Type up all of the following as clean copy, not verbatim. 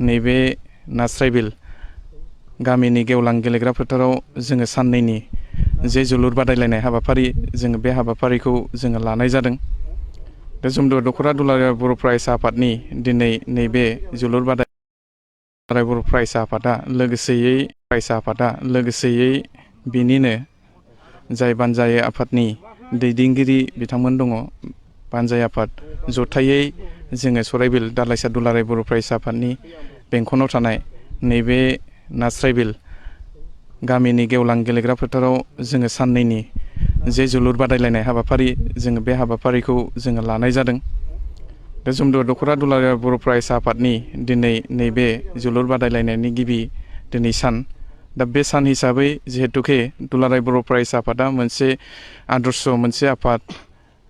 नैबे नास्रायबिल गामिनि गेवलां गेलेग्रा फोथाराव जोङो साननैनि जे जोलुर बादायलायनाय हाबाफारि जोङो बे हाबाफारिखौ जोङो लानाय जादों। दा जमदुवार दख'रा दुलाराय बर' फरायसा आफादनि दिनै नैबे जोलुर बादायलायनाय बर' फरायसा आफादा लोगोसेयै बिनिनो जाय बानजाय आफादनि दैदेनगिरि बिथांमोन दङ, बानजाय आफाद जथायै जोङो सराइबिल दालाइसा दुलाराय बर' फरायसा आफादनि बेंखनाव थानाय नैबे नास्रायबिल गामिनि गेवलां गेलेग्रा फोथाराव जोङो साननैनि जे जोलुर बादायलायनाय हाबाफारि जोङो बे हाबाफारिखौ जोङो लानाय जादों। दा जमदुवार दख'रा दुलाराय बर' फरायसा आफादनि दिनै नैबे जोलुर बादायलायनायनि गिबि दिनै सान। दा बे सान हिसाबै जिहेतुके दुलाराय बर' फरायसा आफादा मोनसे आदर्श मोनसे आफाद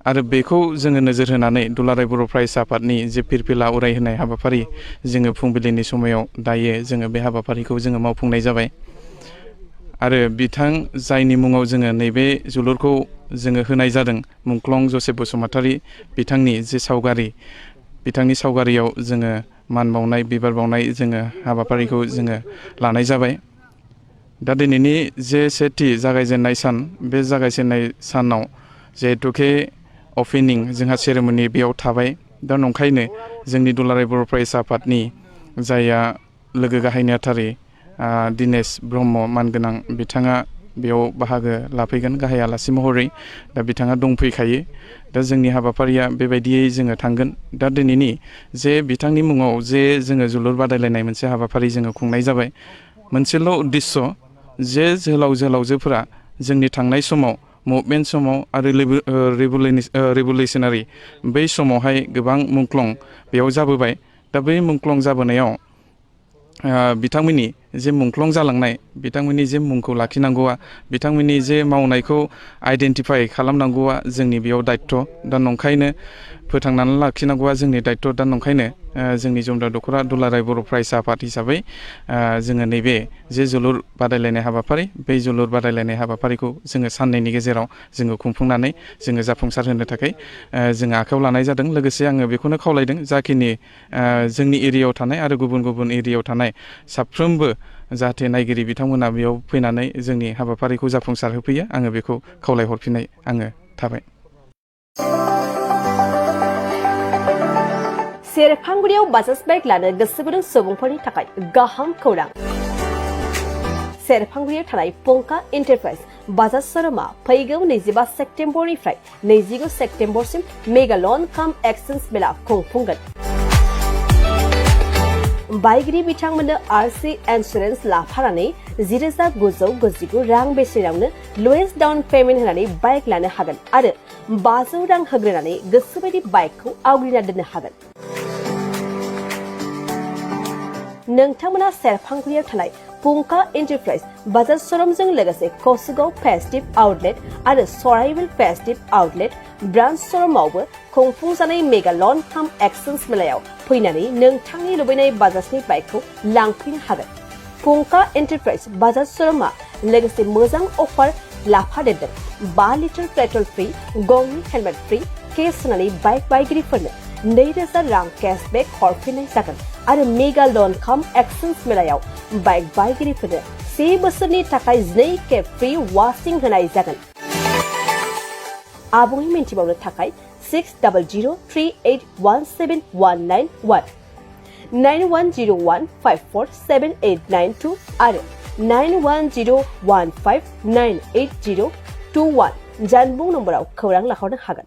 आरो बेखौ जोङो नोजोर होनानै दुलाराय बर' फरायसा आफादनि जे फिरफिला उरायहोनाय हाबाफारि जोङो फुंबिलिनि समायाव दायो जोङो बे हाबाफारिखौ जोङो मावफुंनाय जाबाय। आरो बिथां जायनि मुङाव जोङो नैबे जोलुरखौ जोङो होनाय जादों, मुंख्लं जसेफ बसुमतारी बिथांनि जे सावगारि, बिथांनि सावगारियाव जोङो मान बावनाय बिबार बावनाय जोङो हाबाफारिखौ जोङो लानाय जाबाय। दा दिनैनि जे सेथि जागायजेननाय सान, बे जागायजेननाय सानाव जिहेतुके अपेनिं जोंहा सेरेमनि बेयाव थाबाय। दा नंखायनो जोंनि दुलाराय बर' फरायसा आफादनि जायआ लोगो गाहाय नेहाथारि दिनेश ब्रह्म मानगोनां बिथाङा बेयाव बाहागो लाफैगोन गाहाय आलासि महरै। दा बिथाङा दंफैखायो। दा जोंनि हाबाफारिया बेबायदियै जोङो थांगोन। दा दिनैनि जे बिथांनि मुङाव जे जोङो जोलुर बादायलायनाय मोनसे हाबाफारि जोङो खुंनाय जाबाय, मोनसेल' उद्देश्य जे जोहोलाव जोहोलावजोफोरा जोंनि थांनाय समाव मुभमेन्ट समाव आरो रिभलिउसनारि बै समावहाय गोबां मुंख्लं बेयाव जाबोबाय। दा बै मुंख्लं जाबोनायाव बिथांमोननि जे मुंख्लं जालांनाय, बिथांमोननि जे मुंखौ लाखिनांगौआ, बिथांमोननि जे मावनायखौ आइडेन्टिफाइ खालामनांगौआ जोंनि बेयाव दायथ'। दा नंखायनो फोथांनानै लाखिनांगौआ जोंनि दायथ'। दा नंखायनो जोंनि जमदुवार दख'रा दुलाराय बर' फरायसा आफाद हिसाबै जोङो नैबे जे जोलुर बादायलायनाय हाबाफारि, बै जोलुर बादायलायनाय हाबाफारिखौ जोङो साननैनि गेजेराव जोङो खुंफुंनानै जोङो जाफुंसार होनो थाखाय जोङो आखायाव लानाय जादों। लोगोसे आङो बेखौनो खावलायदों, जाखिनि जोंनि एरियायाव थानाय आरो गुबुन गुबुन एरियायाव थानाय साफ्रोमबो जाहाथे नायगिरि बिथांमोना बेयाव फैनानै जोंनि हाबाफारिखौ जाफुंसार होफैयो, आङो बेखौ खावलायहरफिननाय आङो थाबाय। सेरफांगुरियाव बाजाज बाइक लानो गोसो गुदुं सुबुंफोरनि थाखाय गाहाम खौरां। सेरफांगुरियाव थानाय पंका एन्टारप्राइज बाजाज श'रुमा फैगौ 25 सेप्तेम्बरनिफ्राय 29 सेप्तेम्बरसिम मेगा लन काम एक्सचेन्ज मेला खुंफुंगोन। बायगिरि बिथांमोननो आरसि इन्सुरेन्स लाफानानै 10,999 रां बेसेनावनो लवेस्ट डाउन पेमेन्ट होनानै बाइक लानो हागोन आरो 500 रां होग्रोनानै गोसोबायदि बाइकखौ आवग्रिना दोननो हागोन। नोंथांमोना सेरफांगुरियाव थानाय पंका एन्टारप्राइज बाजाज श'रुमजों लोगोसे कसुगाव फेस्टिभ आउटलेट आरो सराइबिल फेस्टिभ आउटलेट ब्रान्च श'रुमावबो खुंफुंजानाय मेगा लन काम एक्सचेन्ज मेलायाव फैनानै नोंथांनि लुबैनाय बाजाजनि बाइकखौ लांफैनो हागोन। पंका एन्टारप्राइज बाजाज श'रुमा लोगोसे मोजां अफार लाफादेरदों। 5 लिटार पेट्रल फ्रि, गंनि हेलमेट फ्रि, केस होनानै बाइक बायगिरिफोरनो 2,000 रां केशबेक हरफिननाय जागोन आरो मेगा लन काम एक्सचेन्ज मेलायाव बाइक बायगिरिफोरनो 1 बोसोरनि थाखाय 2 खेब फ्रि वाशिं होनाय जागोन। आबुङै मिन्थिबावनो थाखाय 6003817191 9101547892 आरो 9101598021 जानबुं नम्बराव खौरां लाहरनो हागोन।